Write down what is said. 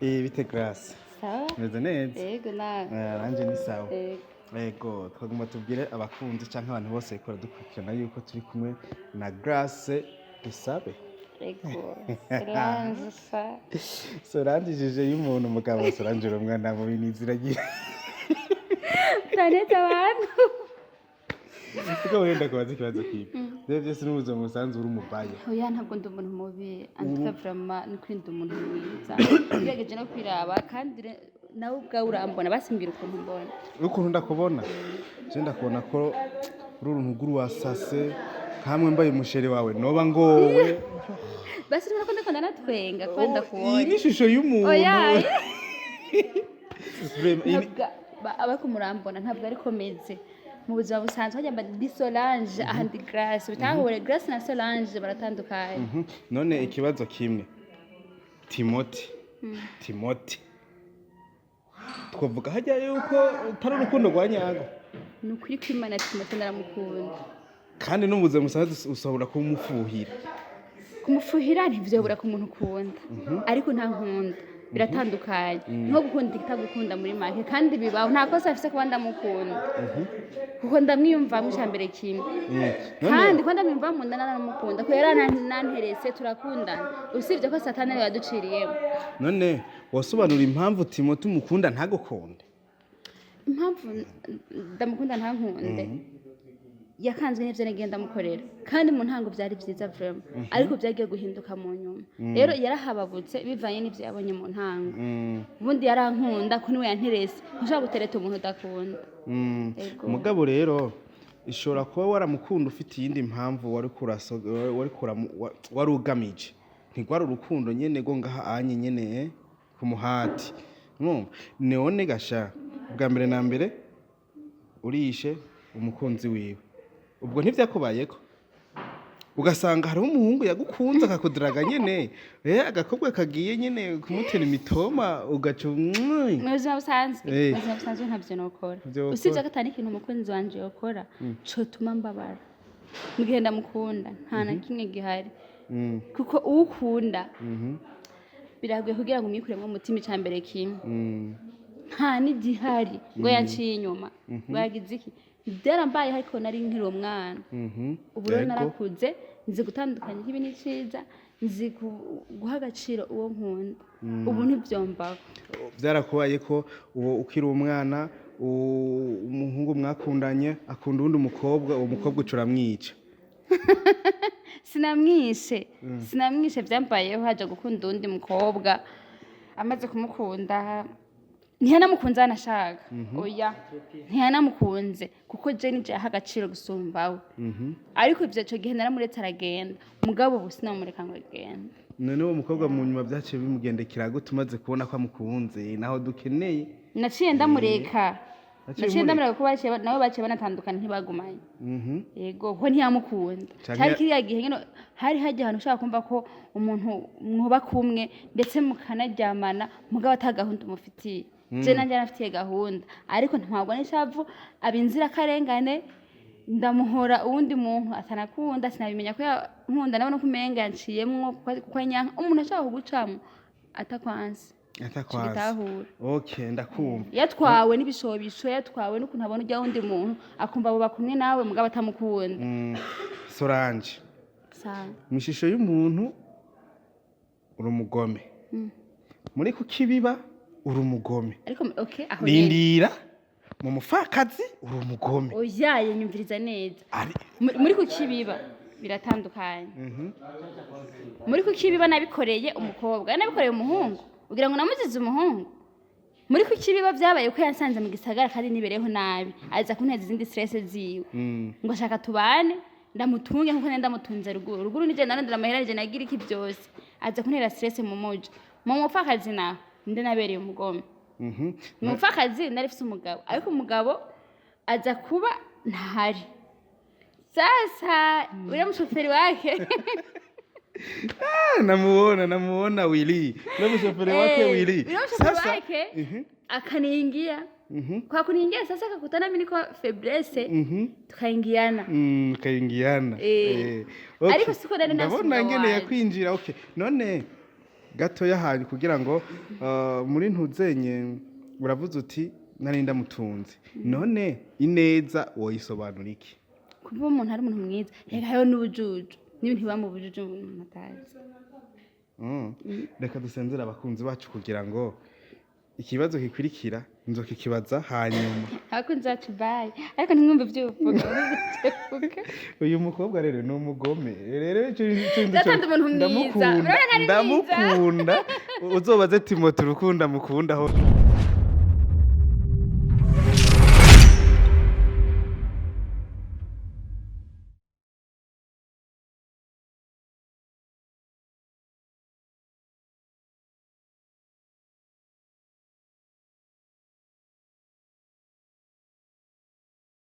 Bite Grace? Sawa. Meze neza. Yego, nawe? Nanje ni sawa. Yego. Ego, twagomba tubwire abakunzi canke abantu bose bariko baradukurikirana yuko turi kumwe na Grace Dusabe. Yego. Solange sa. Solange ijije y'umuntu mugabo. Solange uri umwana mubi niziragira. Tanete abantu. Kuko wenda kubaza ikibazo kibi. Rero byose n'ubuzima busanzwe uri umubaya? Oya, ntabwo ndi umuntu mubi. En tout cas, vraiment, ni kuri ndi umuntu mwiza. Ugerageje no kwiraba kandi nawe ubwawe urambona, basimbwira ukuntu mbona. Ukuntu ndakubona, je ndakubona ko uri uruntu rw'uruwasase nkamwe mbaye umuchéri wawe noba ngowe. Basi urabona ko ndiko ndanatwenga ko Iyi ndakubonye. ni ishusho y'umuntu. Oya. Vraiment, Ntabwo abako murambona, ntabwo ariko meze mu buzima busanzwe. Hajya mba ndi Solange, aha ndi Grace. Bitahure, Grace na Solange baratandukanye. None ikibazo kimwe, Timoti, Timoti, twavuga hajya yuko utari urukundo rwa nyago? Ni ukuri kw'Imana, Timote ndaramukunda. Kandi no mu buzima busanzwe ushobora kumufuhira? Kumufuhira ntivyobura ku muntu ukunda, ariko nta nkunda, biratandukanye. Nko gukunda itagukunda muri make, kandi bibaho. Nta kosa afise kuba ndamukunda, kuko ndamwiyumvamo icambere kimwe. None Kandi ko ndamwiyumvamo, ndanamukunda ko yarananterese, turakundana, usibye ko Satani ariwe yaduciriyemo. None wasobanura impamvu Timoti umukunda ntagukunde? Impamvu ndamukunda ntankunde, yakanzwe n'ivyo nagiye ndamukorera, kandi mu ntango byari byiza vraiment, ariko byagiye guhinduka mu nyuma. Rero yarahababutse bivanye n'ivyo yabonye mu ntango. Ubundi yarankunda ko niwe yanterese. Ntushobora gutereta umuntu udakunda. Ego. Mugabo rero ishobora kuba waramukunda ufite iyindi mpamvu wari wari wari ugamije, ntigwari urukundo nyene go ngaha anye nyene ku muhati. Urumva none gasha, bwa mbere na mbere urishe umukunzi wiwe, ubwo ntivyakubayeko ugasanga hariho umuhungu yagukunze akakudiraga nyene, agakobwa kagiye nyene kumutera imitoma ugaca Mu buzima busanzwe, mu buzima busanzwe ntabyo nokora. Ntavyo wokora. Usibye ko atari ikintu umukunzi wanje yokora cotuma mbabara mu gihe ndamukunda, nta na kimwe gihari, kuko uwo ukunda biragoye kugira ngo umwikuremo umutima. Icya mbere kimwe, nta n'igihari ngo yanciye inyuma, ngo yagize iki. Byarambayeho, ariko nari nkiri umwana. Ubu rero narakuze, nzi gutandukanya ikibi n'icyiza, nzi guha agaciro uwo nkunda. Ubu ntibyombaho. Byarakubaye ko uwo ukiri umwana, umuhungu mwakundanye akunda uwundi mukobwa, uwo mukobwa uca uramwica? Sinamwishe, sinamwishe. Byambayeho, haje gukunda uwundi mukobwa. Amaze kumukunda, ntiyanamukunze anashaka. Oya, ntiyanamukunze, kuko je nije yaha agaciro gusumbawe. Ariko ivyo, ico gihe naramuretse aragenda, mugabo ubu sinamureka ngo agende. None uwo mukobwa mu nyuma byaciye bimugendekera gute, umaze kubona ko amukunze naho dukeneye? Naciye ndamureka. Waciye Naciye umureka? ndamureka kuko nabo baciye banatandukana, ntibagumanye. Yego, kuko ntiyamukunda. Cyari kiriya gihe nyine, hari hajya ahantu ushobora kumva ko umuntu mwuba kumwe, ndetse mukanaryamana, mugabo ata gahunda umufitiye. Je nanjye narafitiye gahunda, ariko ntwagwa n'ishavu, aba inzirakarengane, ndamuhora uwundi muntu atanakunda. Sinabimenya ko yankunda, nabona ko umenga yanciyemwo kuko nyanka. Umuntu ashaka kugucamwo atakwanse. Atakwanse. Gitahura. Okay, ndakumva. Yatwawe n'ibishobisho, yatwawe n'ukuntu abona ujya wundi muntu, akumva abo bakumwe nawe, mugabo atamukunda. Solange, Sawa. mu ishusho y'umuntu uri umugome, muri kukibiba uri umugome. Ariko okay, aho nyene. Rindira, mu mufakazi uri umugome. Oyaye, nyumviriza neza. Ari Muri kukibiba biratandukanye. Muri kukibiba nabikoreye umukobwa, nabikoreye umuhungu ugira ngo namuzize umuhungu. Muri kukibiba byabaye ko yansanze mu gisagara kandi nibereho nabi, aza kunteza izindi stress ziwe, ngo ashaka tubane, ndamutunge nkuko nari ndamutunze ruguru. Ruguru nije narondera amahera, nije nagira iki byose, aza kuntera stress mu muji. Mu mupfakazi naho nde nabereye umugome? Mu mupfakazi nari mfise umugabo, ariko umugabo aza kuba ntahari. Sasa uriya mushoferi wake Ah, namuona, namuona Willy, ule mshoferi wake. Willy. Uriya mushoferi Sasa wake akaniingia. Kwa kuniingia sasa, akakutana mimi niko faiblesse, tukaingiana. Kaingiana. Eh. Okay. Ariko siko nari nafise Ndabona umugabo ngene wanje. yakwinjira. Okay, none Gatoya hanyu kugira ngo muri ntuzenye uravuze uti nari ndamutunze. None ineza woyisobanura iki? Kuba umuntu ari umuntu mwiza, reka hariho n'ubujuju n'ibintu biba mu bujuju umuntu atazi. Reka dusenzere abakunzi bacu kugira ngo ikibazo gikurikira nzokikibaza hanyuma. Abakunzi bacu, bayi, ariko ntimwumve ibyo uvuga, uvuga. Uyu mukobwa rero ni umugome rero, ico Ndatanze umuntu mwiza. Ndamukunda. Urabona ari mwiza. Ndamukunda. Uzobaze Timote urukundo amukundaho.